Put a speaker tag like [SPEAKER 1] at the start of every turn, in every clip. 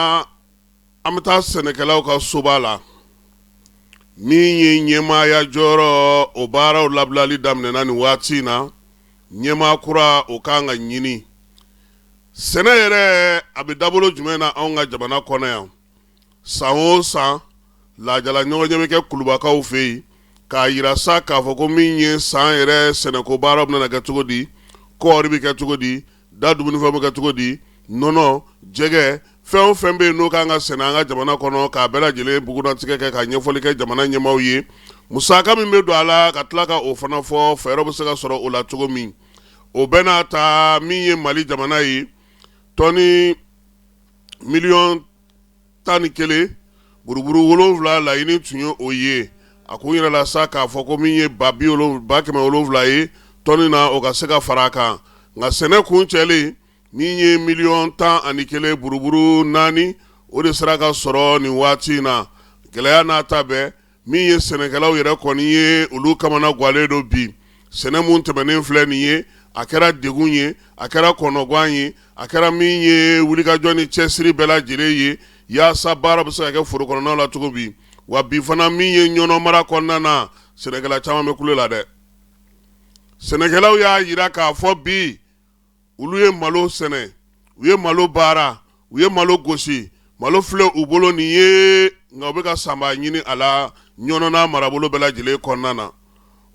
[SPEAKER 1] An bɛ taa sɛnɛkɛlaw ka soba la min ye ɲɛmaaya jɔyɔrɔ o baaraw labilali daminɛna nin waati in na. Ɲɛmaa kura o kan ka ɲini. Sɛnɛ yɛrɛ a bɛ dabolo jumɛn na anw ka jamana kɔnɔ yan? San o san lajala ɲɔgɔnye bɛ kɛ kulubakaw fɛ yen k'a jira sa k'a fɔ ko min ye san yɛrɛ sɛnɛko baaraw bɛna kɛ cogo di, kɔɔri bɛ kɛ cogo di, da dumunifɛn bɛ kɛ cogo di, nɔnɔ, jɛgɛ, fɛn o fɛn bɛ yen n'o kan ka sɛnɛ an ka jamana kɔnɔ, k'a bɛɛ lajɛlen bugunnatigɛ kɛ ka ɲɛfɔli kɛ jamana ɲɛmaaw ye, musaka min bɛ don a la ka tila ka o fana fɔ, fɛɛrɛ bɛ se ka sɔrɔ o la cogo min. O bɛɛ n'a ta, min ye Mali jamana ye, tɔni miliyɔn 11 buruburu 7 laɲini tun ye o ye. A kun yirala sa k'a fɔ ko min ye ba 700 ye tɔni na, o ka se ka fara a kan. Nka sɛnɛ kuncɛlen, min ye miliyɔn 11 buruburu 4, o de sera ka sɔrɔ nin waati in na. Gɛlɛya n'a ta bɛɛ, min ye sɛnɛkɛlaw yɛrɛ kɔni ye, olu kamana gwalen don bi. Sɛnɛ mun tɛmɛnen filɛ nin ye, a kɛra degun ye, a kɛra kɔnɔgwan ye, a kɛra min ye wulikajɔ ni cɛsiri bɛɛ lajɛlen ye yaasa baara bɛ se ka kɛ foro kɔnɔnaw la cogo bi. Wa bi fana, min ye Ɲɔnɔ mara kɔnɔna na, sɛnɛkɛla caman bɛ kule la dɛ. Sɛnɛkɛlaw y'a jira k'a fɔ bi olu ye malo sɛnɛ, u ye malo baara, u ye malo gosi, malo filɛ u bolo nin ye, nka u bɛ ka sanbaa ɲini a la Ɲɔnɔ n'a marabolo bɛɛ lajɛlen kɔnɔna na.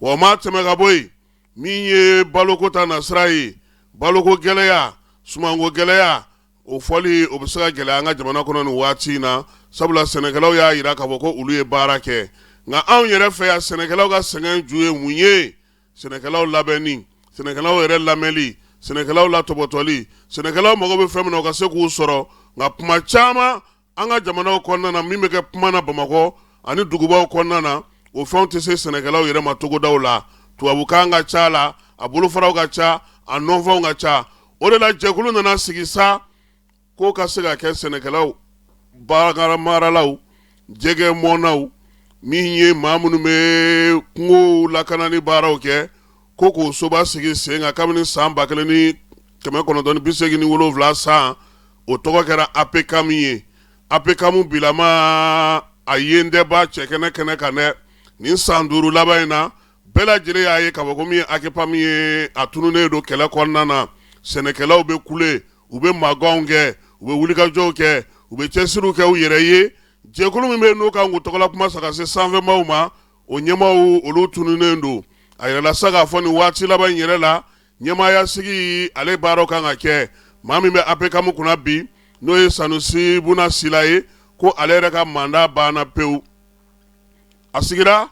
[SPEAKER 1] Wa o ma tɛmɛ ka bɔ yen, min ye baloko ta nasira ye, baloko gɛlɛya, sumanko gɛlɛya, o fɔli o bɛ se ka gɛlɛya an ka jamana kɔnɔ nin waati in na, sabula sɛnɛkɛlaw y'a jira k'a fɔ ko olu ye baara kɛ. Nka anw yɛrɛ fɛ yan, sɛnɛkɛlaw ka sɛgɛn ju ye mun ye? Sɛnɛkɛlaw labɛnni, sɛnɛkɛlaw yɛrɛ lamɛnli, sɛnɛkɛlaw latɔbɔtɔli, sɛnɛkɛlaw mago bɛ fɛn min na u ka se k'u sɔrɔ. Nka kuma caman an ka jamanaw kɔnɔna na, min bɛ kɛ kuma na Bamakɔ ani dugubaw kɔnɔna na, o fɛnw tɛ se sɛnɛkɛlaw yɛrɛ ma togodaw la. Tubabukan ka ca la, a bolofaraw ka ca, a nɔnfɛnw ka ca. O de la jɛkulu nana sigi sa k'o ka se ka kɛ sɛnɛkɛlaw, bagan maralaw, jɛgɛ mɔnnaw, min ye maa minnu bɛ kungo lakanani baaraw kɛ, ko k'o soba sigi sen kan kabini san 1987 san. O tɔgɔ kɛra APCAM ye. APCAM bilama a yen tɛ ba cɛ kɛnɛ kɛnɛ kan dɛ. Nin san 5 laban in na, bɛɛ lajɛlen y'a ye k'a fɔ ko min ye APCAM ye, a tununnen don kɛlɛ kɔnɔna na. Sɛnɛkɛlaw bɛ kule, u bɛ mankanw kɛ, u bɛ wulikajɔw kɛ, u bɛ cɛsiriw kɛ u yɛrɛ ye. Jɛkulu min bɛ yen n'o kan k'u tɔgɔla kuma sa ka se sanfɛmaaw ma, o ɲɛmaaw olu tununnen don. A yirala sa k'a fɔ nin waati laban in yɛrɛ la, ɲɛmaaya sigi ale baaraw kan ka kɛ. Maa min bɛ APCAM kunna bi, n'o ye Sanusi Buna Sila ye, ko ale yɛrɛ ka mandat banna pewu. A sigira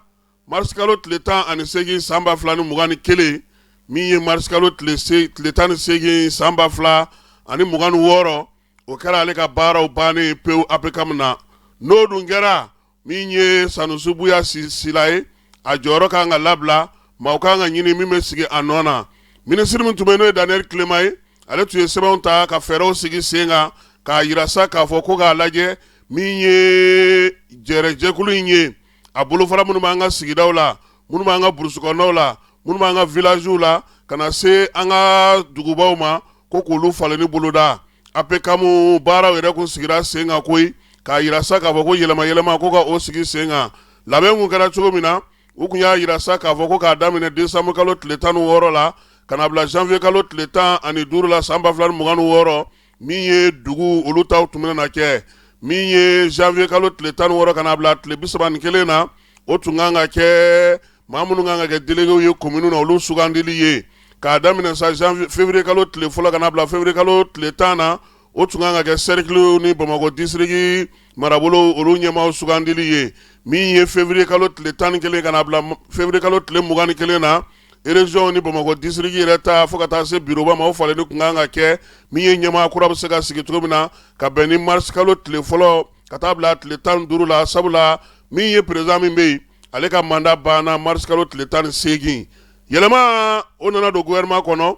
[SPEAKER 1] marisikalo tile 18 san 2021. Min ye marisikalo tile 18 san 2026, o kɛra ale ka baaraw bannen pewu APCAM na. N'o dun kɛra, min ye Sanusi Buya Sila ye, a jɔyɔrɔ kan ka labila, maaw kan ka ɲini min bɛ sigi a nɔ na. Minisiri min tun bɛ, n'o ye Daniel Clément ye, ale tun ye sɛbɛnw ta ka fɛɛrɛw sigi sen kan k'a jira sa k'a fɔ ko k'a lajɛ min ye jɛrɛjɛkulu in ye, a bolofara minnu b'an ka sigidaw la, minnu b'an ka burusukɔnɔw la, minnu b'an ka villagew la, ka na se an ka dugubaw ma, ko k'olu falenni boloda. APCAM baaraw yɛrɛ kun sigira sen kan koyi, k'a jira sa k'a fɔ ko yɛlɛma yɛlɛma ko ka o sigi sen kan. Labɛn kun kɛra cogo min na, u kun y'a jira sa k'a fɔ ko k'a daminɛ décembre kalo tile 16 la ka na bila janvier kalo tile 15 la san 2026, min ye dugu olu taw tun bɛna kɛ. Min ye janvier kalo tile 16 ka na bila tile 31 na, o tun kan ka kɛ maa minnu kan ka kɛ déléguéw ye commune na, olu sugandili ye. K'a daminɛ sa janvier février kalo tile fɔlɔ ka na bila février kalo tile 10 na, o tun kan ka kɛ cercle ni Bamakɔ district marabolo olu ɲɛmaaw sugandili ye. Min ye février kalo tile 11 ka na bila février kalo tile 21 na, région ni Bamakɔ district yɛrɛ ta fo ka taa se bureauba ma, o falenni tun kan ka kɛ min ye ɲɛmaa kura bɛ se ka sigi cogo min na, ka bɛn ni mars kalo tile fɔlɔ ka taa bila tile 15 la, sabula min ye président min bɛ yen, ale ka mandat banna mars kalo tile 18. Yɛlɛma o nana don gouvernement kɔnɔ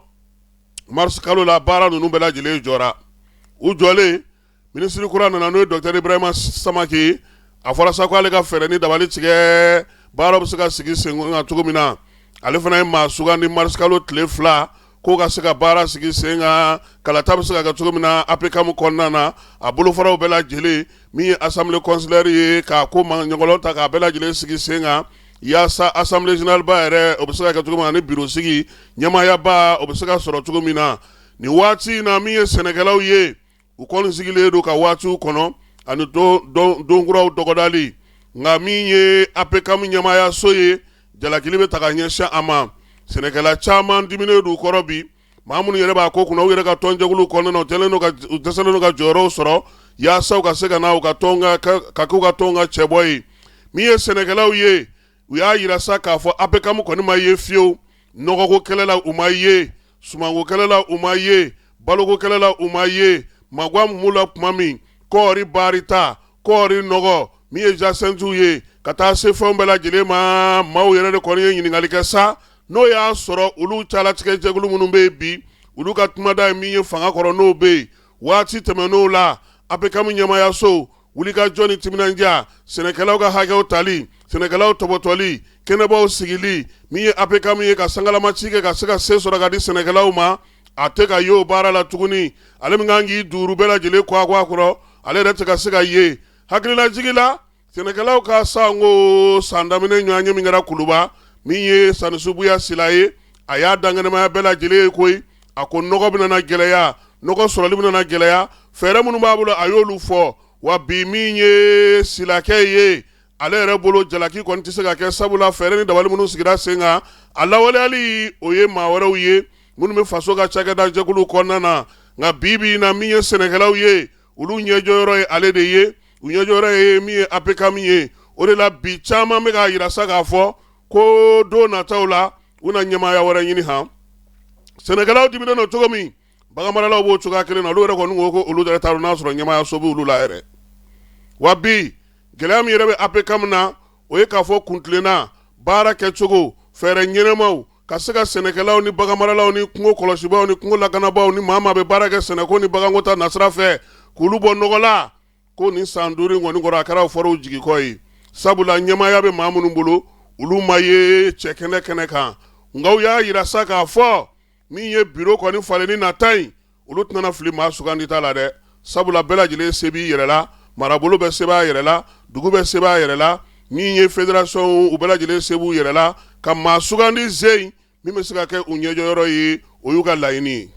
[SPEAKER 1] mars kalo la. Baara ninnu bɛɛ lajɛlen jɔra. U jɔlen, minisiri kura nana, n'o ye docteur Ibrahima Samake ye. A fɔra sa ko ale ka fɛɛrɛ ni dabali tigɛ, baara bɛ se ka sigi sen kan cogo min na. Ale fana ye maa sugandi mars kalo tile 2 k'o ka se ka baara sigi sen kan, kalata bɛ se ka kɛ cogo min na APCAM kɔnɔna na, a bolofaraw bɛɛ lajɛlen, min ye assemblée consulaire ye, k'a ko maɲɔgɔnlɔ ta k'a bɛɛ lajɛlen sigi sen kan yaasa assemblée générale ba yɛrɛ, o bɛ se ka kɛ cogo min na, ani bureau sigi ɲɛmaayaba, o bɛ se ka sɔrɔ cogo min na. Nin waati in na, min ye sɛnɛkɛlaw ye, u kɔni sigilen don ka waatiw kɔnɔ ani donkuraw dɔgɔdali. Nka min ye APCAM ɲɛmaayaso ye, jalakili bɛ ta ka ɲɛsin a ma. Sɛnɛkɛla caman diminen don u kɔrɔ bi. Maa minnu yɛrɛ b'a ko kunna, u yɛrɛ ka tɔnjɛkulu kɔnɔna na, u dɛsɛlen don ka jɔyɔrɔw sɔrɔ yaasa u ka se ka na u ka tɔn ka k'u ka tɔn ka cɛbɔ ye. Min ye sɛnɛkɛlaw ye, u y'a yira sa k'a fɔ APCAM kɔni ma ye fiyewu. Nɔgɔko kɛlɛ la, u ma ye. Sumanko kɛlɛ la, u ma ye. Baloko kɛlɛ la, u ma ye. Magwan m'u la tuma min, kɔɔri baarita, kɔɔri nɔgɔ, min ye jacinthe ye, ka taa se fɛnw bɛɛ lajɛlen ma, maaw yɛrɛ de kɔni ye ɲininkali kɛ sa, n'o y'a sɔrɔ olu calatigɛ jɛkulu minnu bɛ yen bi, olu ka kumada ye min ye fanga kɔrɔ, n'o bɛ yen. Waati tɛmɛn'o la, APCAM ɲɛmaayaso wulikajɔ ni timinandiya, sɛnɛkɛlaw ka hakɛw tali, sɛnɛkɛlaw tɔbɔtɔli, kɛnɛbaw sigili, min ye APCAM ye ka sangalama ci kɛ ka se ka se sɔrɔ ka di sɛnɛkɛlaw ma, a tɛ ka ye o baara la tuguni. Ale min kan k'i duuru bɛɛ lajɛlen kɔ a kɔrɔ, ale yɛrɛ tɛ ka se ka ye. Hakililajigi la, sɛnɛkɛlaw ka sanko san daminɛ ɲɔgɔn ye min kɛra Kuluba, min ye Sanusi Buya Sila ye, a y'a dankɛnɛmaya bɛɛ lajɛlen ye koyi. A ko nɔgɔ bɛna na gɛlɛya, nɔgɔ sɔrɔli bɛna na gɛlɛya. Fɛɛrɛ minnu b'a bolo, a y'olu fɔ. Wa bi, min ye Silakɛ ye, ale yɛrɛ bolo, jalaki kɔni tɛ se ka kɛ, sabula fɛɛrɛ ni dabali minnu sigira sen kan, a lawaleyali, o ye maa wɛrɛw ye minnu bɛ faso ka cakɛda jɛkulu kɔnɔna na. Nka bi bi in na, min ye sɛnɛkɛlaw ye, olu ɲɛjɔyɔrɔ ye ale de ye, u ɲɛjɔyɔrɔ ye min ye APCAM ye. O de la bi, caman bɛ k'a yira sa k'a fɔ ko don nataw la, u na ɲɛmaaya wɛrɛ ɲini. Han, sɛnɛkɛlaw diminen don cogo min, baganmaralaw b'o cogoya kelen na. Olu yɛrɛ kɔni ko ko olu yɛrɛ t'a dɔn n'a sɔrɔ ɲɛmaayaso bɛ olu la yɛrɛ. Wa bi, gɛlɛya min yɛrɛ bɛ APCAM na, o ye k'a fɔ kuntilenna baara kɛcogo, fɛɛrɛ ɲɛnamaw ka se ka sɛnɛkɛlaw ni baganmaralaw ni kungo kɔlɔsibaaw ni kungo lakanabaaw ni maa maa bɛ baara kɛ sɛnɛko ni baganko ta nasira fɛ, k'olu bɔ nɔgɔ la, ko nin san 5 in kɔni kɔrɔ, a kɛra o fɔrɔw jigikɔ ye, sabula ɲɛmaaya bɛ maa minnu bolo, olu ma ye cɛ kɛnɛ kɛnɛ kan. Nka u y'a yira sa k'a fɔ min ye biro kɔni falenni nata in, olu tɛna fili maa sugandita la dɛ, sabula bɛɛ lajɛlen se b'i yɛrɛ la, marabolo bɛ se b'a yɛrɛ la, dugu bɛ se b'a yɛrɛ la, min ye fédération, u bɛɛ lajɛlen se b'u yɛrɛ la ka maa sugandi zen min bɛ se ka kɛ u ɲɛjɔyɔrɔ ye. O y'u ka laɲini ye.